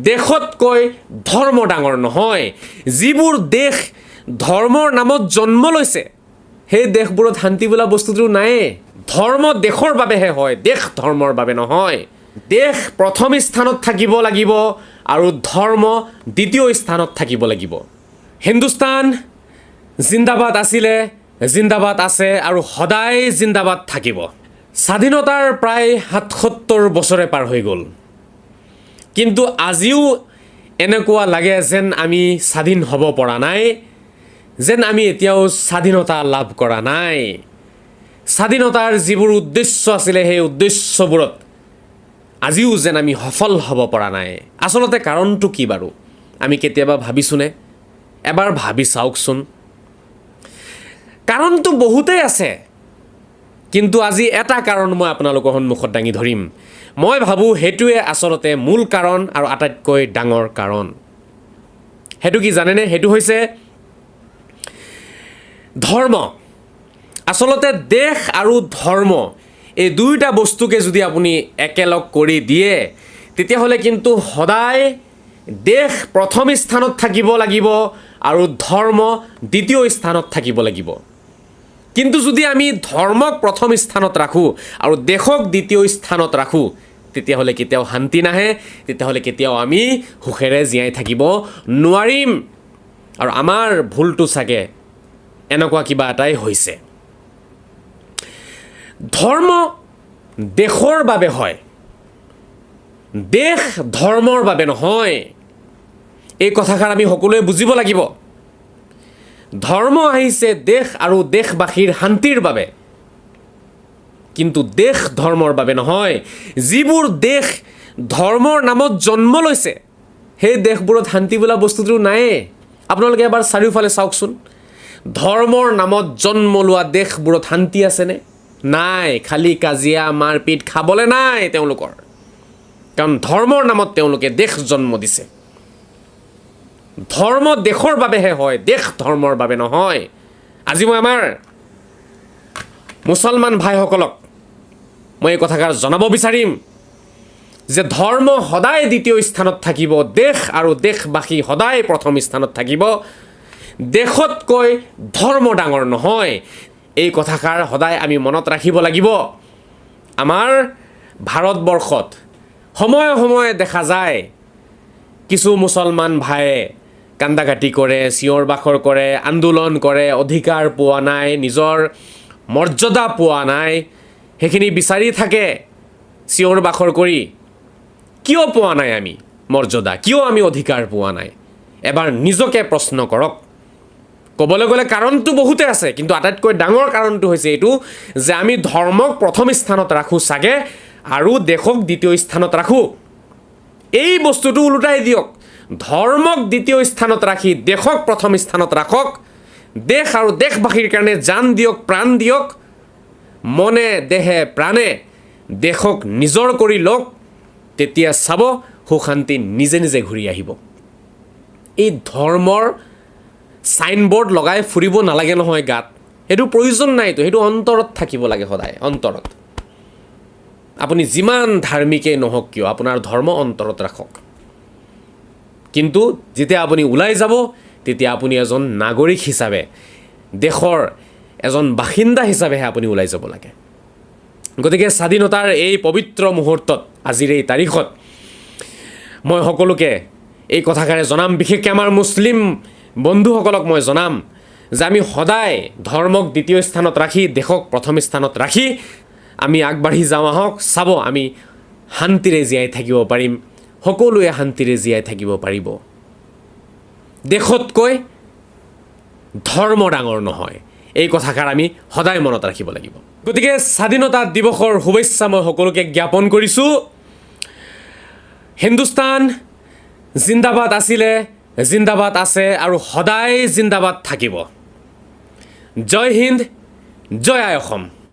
দেশতকৈ ধৰ্ম ডাঙৰ নহয়। যিবোৰ দেশ ধৰ্মৰ নামত জন্ম লৈছে, সেই দেশবোৰত শান্তি বোলা বস্তুটো নায়েই। ধৰ্ম দেশৰ বাবেহে হয়, দেশ ধৰ্মৰ বাবে নহয়। দেশ প্ৰথম স্থানত থাকিব লাগিব আৰু ধৰ্ম দ্বিতীয় স্থানত থাকিব লাগিব। হিন্দুস্তান জিন্দাবাদ আছিলে, জিন্দাবাদ আছে আৰু সদায় জিন্দাবাদ থাকিব। স্বাধীনতাৰ প্ৰায় 77 বছৰে পাৰ হৈ গ'ল, কিন্তু আজিও এনেকুৱা লাগে যেন আমি স্বাধীন হ'ব পৰা নাই, যেন আমি এতিয়াও স্বাধীনতা লাভ কৰা নাই। স্বাধীনতাৰ যিবোৰ উদ্দেশ্য আছিলে, সেই উদ্দেশ্যবোৰত আজিও যেন আমি সফল হ'ব পৰা নাই। আচলতে কাৰণটো কি বাৰু, আমি কেতিয়াবা ভাবিছোনে? এবাৰ ভাবি চাওকচোন। কাৰণটো বহুতেই আছে, কিন্তু আজি এটা কাৰণ মই আপোনালোকৰ সন্মুখত দাঙি ধৰিম। মই ভাবোঁ, সেইটোৱে আচলতে মূল কাৰণ আৰু আটাইতকৈ ডাঙৰ কাৰণ। সেইটো কি জানেনে? সেইটো হৈছে ধৰ্ম। আচলতে দেশ আৰু ধৰ্ম, এই দুয়োটা বস্তুকে যদি আপুনি একেলগ কৰি দিয়ে, তেতিয়াহ'লে কিন্তু সদায় দেশ প্ৰথম স্থানত থাকিব লাগিব আৰু ধৰ্ম দ্বিতীয় স্থানত থাকিব লাগিব। কিন্তু যদি আমি ধৰ্মক প্ৰথম স্থানত ৰাখোঁ আৰু দেশক দ্বিতীয় স্থানত ৰাখোঁ, তেতিয়াহ'লে কেতিয়াও শান্তি নাহে। তেতিয়াহ'লে কেতিয়াও আমি সুখেৰে জীয়াই থাকিব নোৱাৰিম। আৰু আমাৰ ভুলটো চাগে এনেকুৱা কিবা এটাই হৈছে। ধৰ্ম দেশৰ বাবে হয়, দেশ ধৰ্মৰ বাবে নহয়। এই কথাষাৰ আমি সকলোৱে বুজিব লাগিব। ধৰ্ম আহিছে দেশ আৰু দেশবাসীৰ শান্তিৰ বাবে, কিন্তু দেশ ধৰ্মৰ বাবে নহয়। যিবোৰ দেশ ধৰ্মৰ নামত জন্ম লৈছে, সেই দেশবোৰত শান্তি বোলা বস্তুটো নায়েই। আপোনালোকে এবাৰ চাৰিওফালে চাওকচোন, ধৰ্মৰ নামত জন্ম লোৱা দেশবোৰত শান্তি আছেনে? নাই। খালী কাজিয়া, মাৰপিট, খাবলৈ নাই তেওঁলোকৰ। কাৰণ ধৰ্মৰ নামত তেওঁলোকে দেশ জন্ম দিছে। ধৰ্ম দেশৰ বাবেহে হয়, দেশ ধৰ্মৰ বাবে নহয়। আজি মই আমাৰ মুছলমান ভাইসকলক মই এই কথাষাৰ জনাব বিচাৰিম যে ধৰ্ম সদায় দ্বিতীয় স্থানত থাকিব, দেশ আৰু দেশবাসী সদায় প্ৰথম স্থানত থাকিব। দেশতকৈ ধৰ্ম ডাঙৰ নহয়। এই কথাষাৰ সদায় আমি মনত ৰাখিব লাগিব। আমাৰ ভাৰতবৰ্ষত সময়ে সময়ে দেখা যায়, কিছু মুছলমান ভাইয়ে কান্দা কাটি কৰে, চিঞৰ বাখৰ কৰে, আন্দোলন কৰে, অধিকাৰ পোৱা নাই, নিজৰ মৰ্যাদা পোৱা নাই, সেইখিনি বিচাৰি থাকে চিঞৰ বাখৰ কৰি। কিয় পোৱা নাই আমি মৰ্যাদা? কিয় আমি অধিকাৰ পোৱা নাই? এবাৰ নিজকে প্ৰশ্ন কৰক। ক'বলৈ গ'লে কাৰণটো বহুতে আছে, কিন্তু আটাইতকৈ ডাঙৰ কাৰণটো হৈছে এইটো যে আমি ধৰ্মক প্ৰথম স্থানত ৰাখোঁ চাগে আৰু দেশক দ্বিতীয় স্থানত ৰাখোঁ। এই বস্তুটো ওলোটাই দিয়ক। ধৰ্মক দ্বিতীয় স্থানত ৰাখি দেশক প্ৰথম স্থানত ৰাখক। দেশ আৰু দেশবাসীৰ কাৰণে জান দিয়ক, প্ৰাণ দিয়ক। মনে, দেহে, প্ৰাণে দেশক নিজৰ কৰি লওক। তেতিয়া চাব, সুখ শান্তি নিজে নিজে ঘূৰি আহিব। এই ধৰ্মৰ চাইনবৰ্ড লগাই ফুৰিব নালাগে নহয় গাত। সেইটো প্ৰয়োজন নাইতো। সেইটো অন্তৰত থাকিব লাগে সদায়, অন্তৰত। আপুনি যিমান ধাৰ্মিকেই নহওক কিয়, আপোনাৰ ধৰ্ম অন্তৰত ৰাখক। কিন্তু যেতিয়া আপুনি ওলাই যাব, তেতিয়া আপুনি এজন নাগৰিক হিচাপে, দেশৰ এজন বাসিন্দা হিচাপেহে আপুনি ওলাই যাব লাগে। গতিকে স্বাধীনতাৰ এই পবিত্ৰ মুহূৰ্তত, আজিৰ এই তাৰিখত মই সকলোকে এই কথাষাৰে জনাম, বিশেষকৈ আমাৰ মুছলিম বন্ধুসকলক মই জনাম যে আমি সদায় ধৰ্মক দ্বিতীয় স্থানত ৰাখি, দেশক প্ৰথম স্থানত ৰাখি আমি আগবাঢ়ি যাওঁ আহক। চাব, আমি শান্তিৰে জীয়াই থাকিব পাৰিম। সকলোৱে শান্তিৰে জীয়াই থাকিব পাৰিব। দেশতকৈ ধৰ্ম ডাঙৰ নহয়, এই কথাষাৰ আমি সদায় মনত ৰাখিব লাগিব। গতিকে স্বাধীনতা দিৱসৰ শুভেচ্ছা মই সকলোকে জ্ঞাপন কৰিছোঁ। হিন্দুস্তান জিন্দাবাদ আছিলে, জিন্দাবাদ আছে আৰু সদায় জিন্দাবাদ থাকিব। জয় হিন্দ, জয় আই অসম।